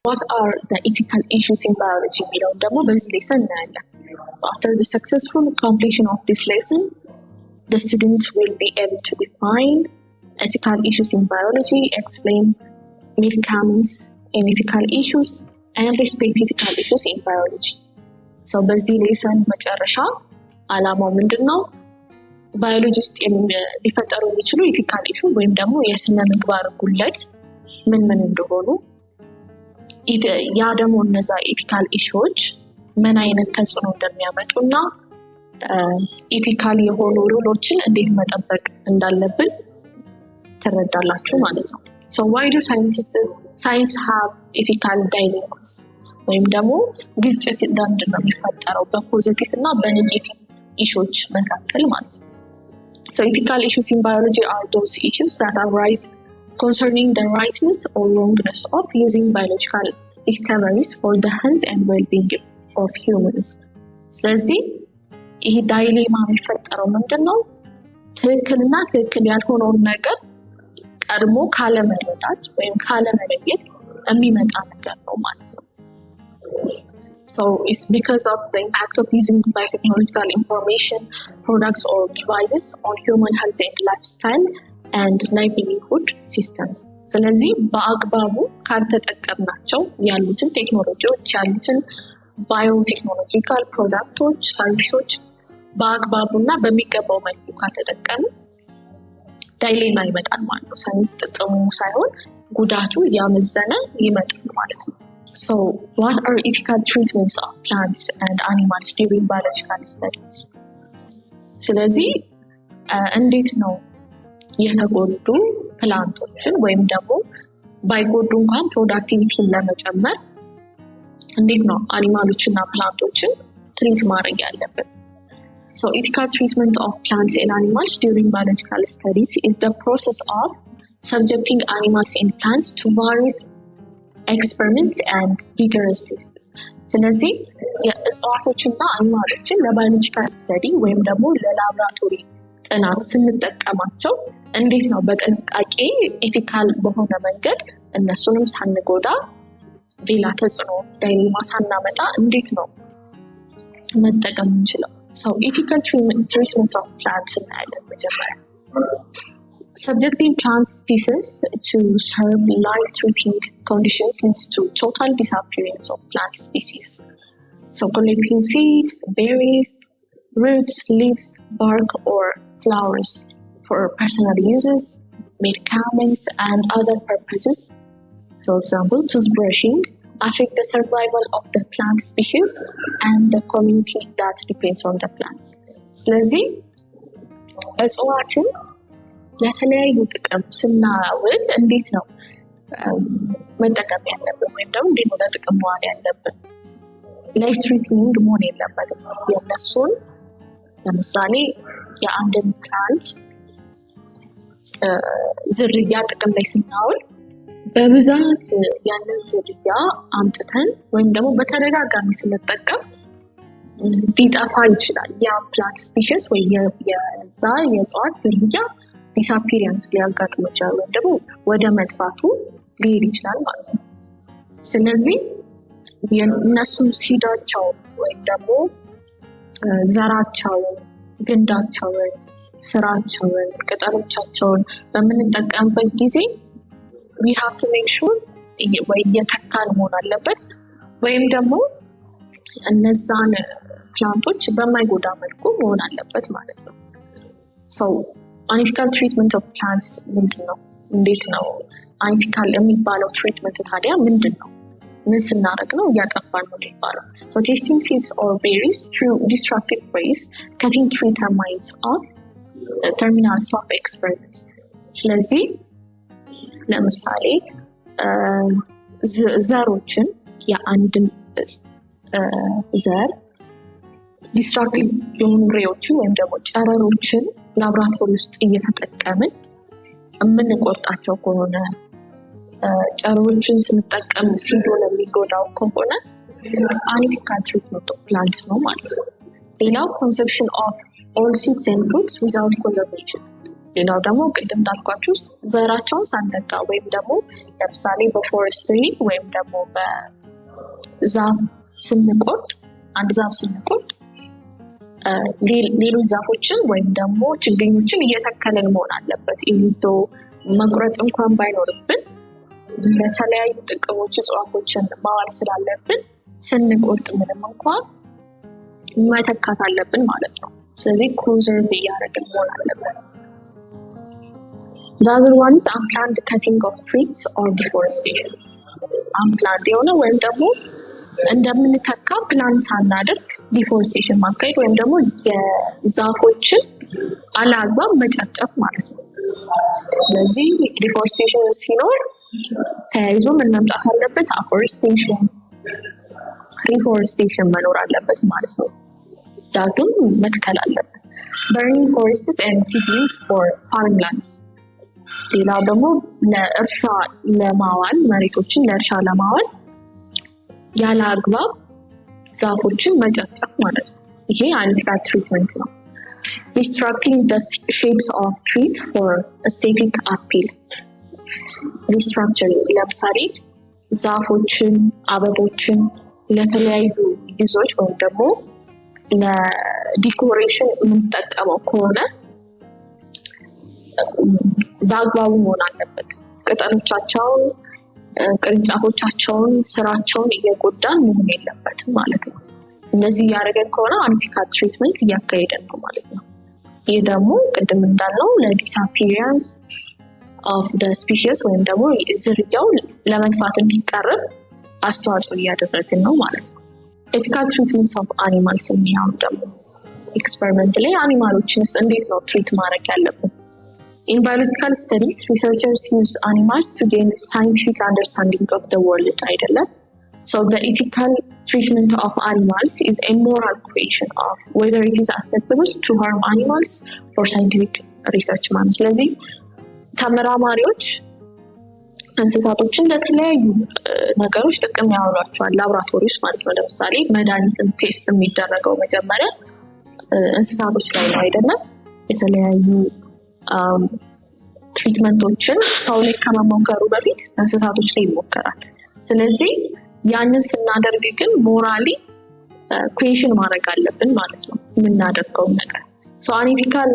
What are ethical issues in biology የሚለውን ደግሞ በዚህ lesson እናያለን። After the successful completion of this lesson, the student will be able to define ethical issues in biology, explain medicaments in ethical issues, and respect ethical issues in biology. So በዚህ lesson መጨረሻ ዓላማው ምንድን ነው? ባዮሎጂ ውስጥ ሊፈጠሩ የሚችሉ ethical issue ወይም ደግሞ የስነ ምግባር ጉድለት ምን ምን እንደሆኑ፣ ያ ደግሞ እነዛ ethical issue ዎች ምን አይነት ተጽዕኖ እንደሚያመጡ እና ethical የሆኑ rule ኦችን እንዴት መጠበቅ እንዳለብን ትረዳላችሁ ማለት ነው። So why do science have ethical dilemmas ወይም ደግሞ ግጭት ለምንድን ነው የሚፈጠረው በ positive እና በ negative issue ዎች መካከል ማለት ነው። So ethical issues in biology are those issues that arise concerning the rightness or wrongness of using biological discoveries for the health and well-being of humans. ስለዚህ ይህ dilemma የሚፈጠረው ምንድን ነው? ትክክልና ትክክል ያልሆነውን ነገር ቀድሞ ካለመረዳት ወይም ካለመለየት የሚመጣ ነገር ነው ማለት ነው። So it's because of the impact of using biotechnological information, products or devices on human health and lifestyle and livelihood systems. ስለዚህ በአግባቡ ካልተጠቀምናቸው ያሉትን ቴክኖሎጂዎች፣ ያሉትን biotechnological product ኦች፣ service ኦች በአግባቡ እና በሚገባው መልኩ ካልተጠቀሙ dilemma ይመጣል ማለት ነው። ሳይንስ ጥቅሙ ሳይሆን ጉዳቱ እያመዘነ ይመጣል ማለት ነው። So what are ethical treatments of plants and animals during biological studies? ስለዚህ እንዴት ነው የተጎዱ plant ኦችን ወይም ደግሞ ባይጎዱ እንኳን productivity ን ለመጨመር እንዴት ነው animal ኦች እና plant ኦችን treat ማድረግ ያለብን? So ethical treatment of plants and animals during biological studies is the process of subjecting animals and plants to various experiments and rigorous tests. ስለዚህ የእጽዋቶችና animal ኦችን ለ biological study ወይም ደግሞ ለላብራቶሪ ጥናት ስንጠቀማቸው እንዴት ነው በጥንቃቄ ethical በሆነ መንገድ እነሱንም ሳንጎዳ፣ ሌላ ተጽዕኖ dilemma ሳናመጣ እንዴት ነው መጠቀም የምንችለው? So ethical treatment of plants እናያለን መጀመሪያ። Subjecting plant species to serve life-threatening conditions leads to total disappearance of plant species. So collecting seeds, berries, roots, leaves, bark, or flowers for personal uses, medicaments, and other purposes, for example, toothbrushing, affect the survival of the plant species and the community that depends on the plants. ስለዚህ እጽዋትን ለተለያዩ ጥቅም ስናውል እንዴት ነው መጠቀም ያለብን ወይም ደግሞ እንዴት ነው ለጥቅም መዋል ያለብን? Life threatening መሆን የለበትም። የእነሱን ለምሳሌ የአንድን plant ዝርያ ጥቅም ላይ ስናውል በብዛት ያንን ዝርያ አምጥተን ወይም ደግሞ በተደጋጋሚ ስንጠቀም ሊጠፋ ይችላል። ያ plant species ወይ የዛ የእጽዋት ዝርያ disappearance ሊያጋጥም ይችላል ወይም ደግሞ ወደ መጥፋቱ ሊሄድ ይችላል ማለት ነው። ስለዚህ የእነሱን seed ኣቸውን ወይም ደግሞ ዘራቸውን፣ ግንዳቸውን፣ ስራቸውን፣ ቅጠሎቻቸውን በምንጠቀምበት ጊዜ we have to make sure ወይ እየተካን መሆን አለበት ወይም ደግሞ እነዛን plant ኦች በማይጎዳ መልኩ መሆን አለበት ማለት ነው። So unethical treatment of plants ምንድን ነው? እንዴት ነው unethical የሚባለው treatment ታዲያ ምንድን ነው? ምን ስናደርግ ነው እያጠፋን ነው የሚባለው? Testing seeds or berries through destructive ways, cutting tree terminals off, terminals of experiments። ስለዚህ ለምሳሌ ዘሮችን፣ የአንድን ዘር destructive የሆኑ ray ዎችን ወይም ደግሞ ጨረሮችን ላብራቶሪ ውስጥ እየተጠቀምን የምንቆርጣቸው ከሆነ፣ ጨረሮችን ስንጠቀም seed ኡን የሚጎዳው ከሆነ unethical treatment of plants ነው ማለት ነው። ሌላው consumption of all seeds and fruits without conservation። ሌላው ደግሞ ቅድም እንዳልኳችሁ ዘራቸውን ሳንተካ ወይም ደግሞ ለምሳሌ በ forestry ወይም ደግሞ በዛፍ ስንቆርጥ፣ አንድ ዛፍ ስንቆርጥ ሌሎች ዛፎችን ወይም ደግሞ ችግኞችን እየተከልን መሆን አለበት። ኢቪቶ መቁረጥ እንኳን ባይኖርብን ለተለያዩ ጥቅሞች እጽዋቶችን ማዋል ስላለብን ስንቆርጥ ምንም እንኳን መተካት አለብን ማለት ነው። ስለዚህ conserve እያደረግን መሆን አለበት። The other one is unplanned cutting of trees or deforestation. Unplanned የሆነ ወይም ደግሞ እንደምንተካ ፕላን ሳናደርግ deforestation ማካሄድ ወይም ደግሞ የዛፎችን አለአግባብ መጨፍጨፍ ማለት ነው። ስለዚህ deforestation ሲኖር ተያይዞ ምን መምጣት አለበት? Afforestation፣ reforestation መኖር አለበት ማለት ነው። ዳግም መትከል አለበት። Burning forests and seedlings for farmlands። ሌላው ደግሞ ለእርሻ ለማዋል፣ መሬቶችን ለእርሻ ለማዋል ያለ አግባብ ዛፎችን መጨፍጨፍ ማለት ነው። ይሄ unethical treatment ነው። Restructuring the shapes of trees for aesthetic appeal. Restructuring ለምሳሌ ዛፎችን፣ አበቦችን ለተለያዩ use ኦች ወይም ደግሞ ለ decoration የምንጠቀመው ከሆነ በአግባቡ መሆን አለበት። ቅጠሎቻቸውን፣ ቅርንጫፎቻቸውን፣ ስራቸውን እየጎዳን መሆን የለበትም ማለት ነው። እንደዚህ እያደረገን ከሆነ unethical treatment እያካሄደን ነው ማለት ነው። ይህ ደግሞ ቅድም እንዳልነው ለ disappearance of the species ወይም ደግሞ ዝርያው ለመጥፋት እንዲቀርብ አስተዋጽኦ እያደረግን ነው ማለት ነው። Ethical treatment of animals የሚያው ደግሞ experiment ላይ animal ኦችንስ እንዴት ነው treat ማድረግ ያለብን? In biological studies, researchers use animals to gain scientific understanding of the world አይደለም? So the ethical treatment of animals is a moral question of whether it is acceptable to harm animals for scientific research ማለት። ስለዚህ ተመራማሪዎች እንስሳቶችን ለተለያዩ ነገሮች ጥቅም ያውሏቸዋል፣ ላብራቶሪ ውስጥ ማለት ነው። ለምሳሌ መድኃኒትን test የሚደረገው መጀመሪያ እንስሳቶች ላይ ነው አይደለም? የተለያዩ treatment ኦችን ሰው ላይ ከመሞከሩ በፊት እንስሳቶች ላይ ይሞከራል። ስለዚህ ያንን ስናደርግ ግን morally question ማድረግ አለብን ማለት ነው የምናደርገውን ነገር። So unethical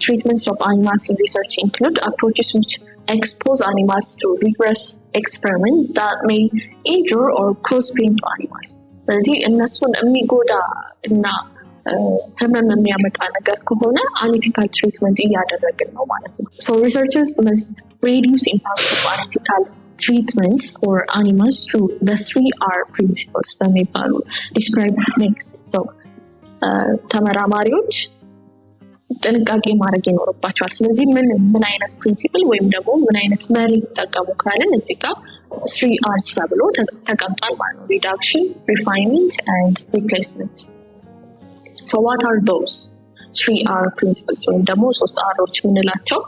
treatments of animals in research include approaches which expose animals to rigorous experiment that may injure or cause pain to animals። ስለዚህ እነሱን የሚጎዳ እና ህመም የሚያመጣ ነገር ከሆነ unethical treatment እያደረግን ነው ማለት ነው። So researchers must reduce impact of unethical treatments for animals through the three R principles በሚባሉ describe next። So ተመራማሪዎች ጥንቃቄ ማድረግ ይኖርባቸዋል። ስለዚህ ምን ምን አይነት principle ወይም ደግሞ ምን አይነት መርህ ይጠቀሙ ካልን እዚህ ጋር three R's ተብሎ ተቀምጧል ማለት ነው። Reduction፣ refinement and replacement። So what are those three R principles ወይም ደግሞ ሶስት R ኦች የምንላቸው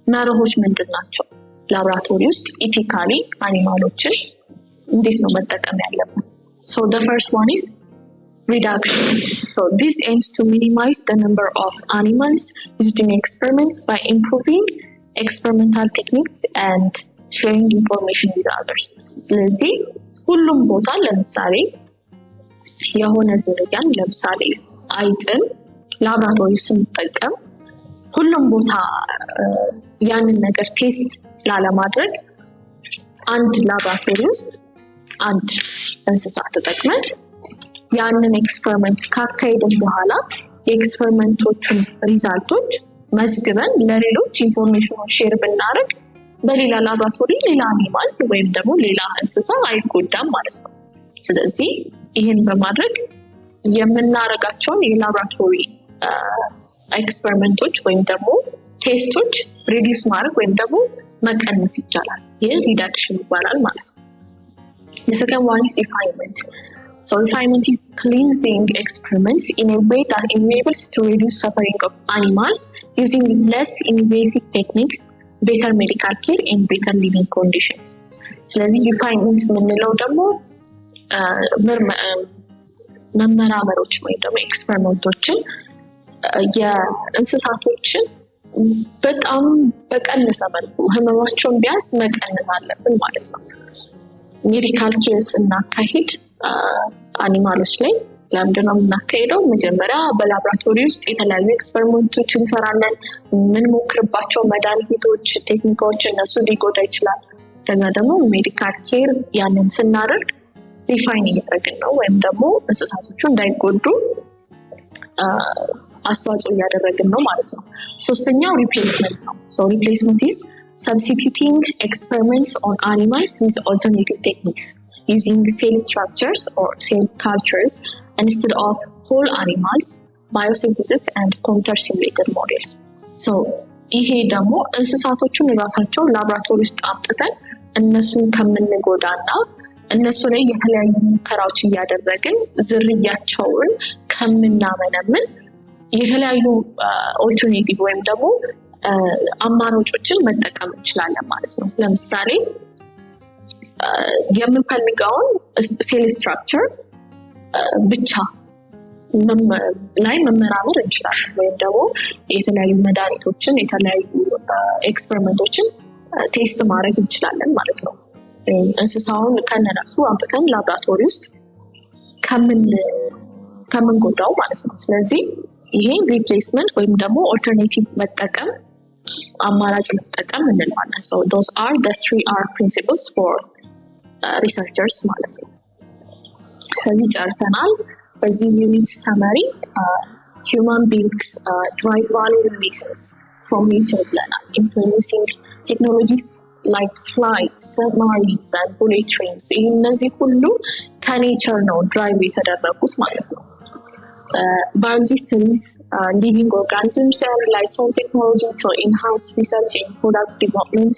መርሆች ምንድን ናቸው? ላብራቶሪ ውስጥ ethically animal ኦችን እንዴት ነው መጠቀም ያለብን? So the first one is reduction. So this aims to minimize the number of animals used in experiments by improving experimental techniques and sharing information with others. ስለዚህ ሁሉም ቦታ ለምሳሌ የሆነ ዝርያን፣ ለምሳሌ አይጥን ላብራቶሪ ስንጠቀም ሁሉም ቦታ ያንን ነገር test ላለማድረግ አንድ ላብራቶሪ ውስጥ አንድ እንስሳ ተጠቅመን ያንን experiment ካካሄድን በኋላ የ experiment ኦቹን result ኦች መዝግበን ለሌሎች information ኑን share ብናደርግ በሌላ ላብራቶሪ ሌላ animal ወይም ደግሞ ሌላ እንስሳ አይጎዳም ማለት ነው። ስለዚህ ይህን በማድረግ የምናደርጋቸውን የላብራቶሪ experiment ኦች ወይም ደግሞ test ኦች reduce ማድረግ ወይም ደግሞ መቀነስ ይቻላል። ይህ reduction ይባላል ማለት ነው። The second one is refinement. So refinement is cleansing experiments in a way that enables to reduce suffering of animals using less invasive techniques, better medical care and better living conditions. ስለዚህ refinement የምንለው ደግሞ መመራመሮችን ወይም ደግሞ experiment ኦችን የእንስሳቶችን በጣም በቀነሰ መልኩ ህመማቸውን ቢያንስ መቀነስ አለብን ማለት ነው። Medical care ስናካሂድ animal ኦች ላይ ለምንድን ነው የምናካሄደው? መጀመሪያ በላብራቶሪ ውስጥ የተለያዩ experiment ኦች እንሰራለን። የምንሞክርባቸው መድኃኒቶች፣ ቴክኒኮች እነሱ ሊጎዳ ይችላል። ከዛ ደግሞ medical care ያንን ስናደርግ refine እያደረግን ነው፣ ወይም ደግሞ እንስሳቶቹ እንዳይጎዱ አስተዋጽኦ እያደረግን ነው ማለት ነው። ሶስተኛው replacement ነው። Replacement is substituting experiments on animals with alternative techniques using cell structures or cell cultures instead of whole animals, biosynthesis and computer simulated models. So ይሄ ደግሞ እንስሳቶቹን ራሳቸው ላብራቶሪ ውስጥ አምጥተን እነሱን ከምንጎዳና እነሱ ላይ የተለያዩ ሙከራዎች እያደረግን ዝርያቸውን ከምናመነምን የተለያዩ alternative ወይም ደግሞ አማራጮችን መጠቀም እንችላለን ማለት ነው። ለምሳሌ የምንፈልገውን cell structure ብቻ ላይ መመራመር እንችላለን፣ ወይም ደግሞ የተለያዩ መድኃኒቶችን፣ የተለያዩ experiment ኦችን test ማድረግ እንችላለን ማለት ነው። እንስሳውን ከነነፍሱ አምጥተን ላብራቶሪ ውስጥ ከምንጎዳው ማለት ነው። ስለዚህ ይሄ replacement ወይም ደግሞ alternative መጠቀም፣ አማራጭ መጠቀም እንለዋለን። So those are the three R principles for researchers ማለት ነው። ስለዚህ ጨርሰናል። በዚህ unit summary human beings derive valuable lessons from nature ብለናል። Influencing technologies like flight, submarines, bullet trains፣ እነዚህ ሁሉ ከ nature ነው derive የተደረጉት ማለት ነው። Biology studies living organisms and relies on technology to enhance research and product development,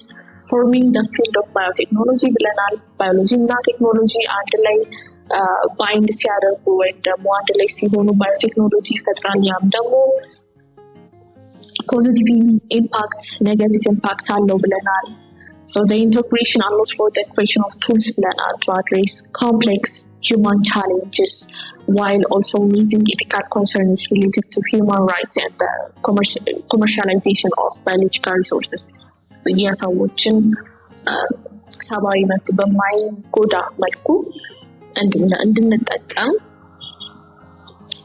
forming the field of biotechnology ብለናል። ባዮሎጂ እና ቴክኖሎጂ አንድ ላይ bind ሲያደርጉ ወይም ደግሞ አንድ ላይ ሲሆኑ ባዮቴክኖሎጂ ይፈጥራል። ያም ደግሞ positive impact፣ negative impact አለው ብለናል። So the integration allows for the creation of tools ብለናል to address complex human challenges while also raising ethical concerns related to human rights and the commercialization of biological resources። የሰዎችን ሰብአዊ መብት በማይጎዳ መልኩ እንድንጠቀም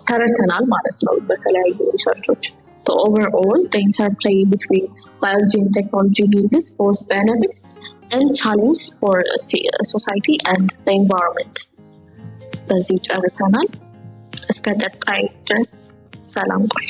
ተረድተናል ማለት ነው በተለያዩ research ኦች። So overall, the interplay between biology and technology yields both benefits and challenges for society and the environment. በዚህ ጨርሰናል። እስከ ቀጣይ ድረስ ሰላም ቆዩ።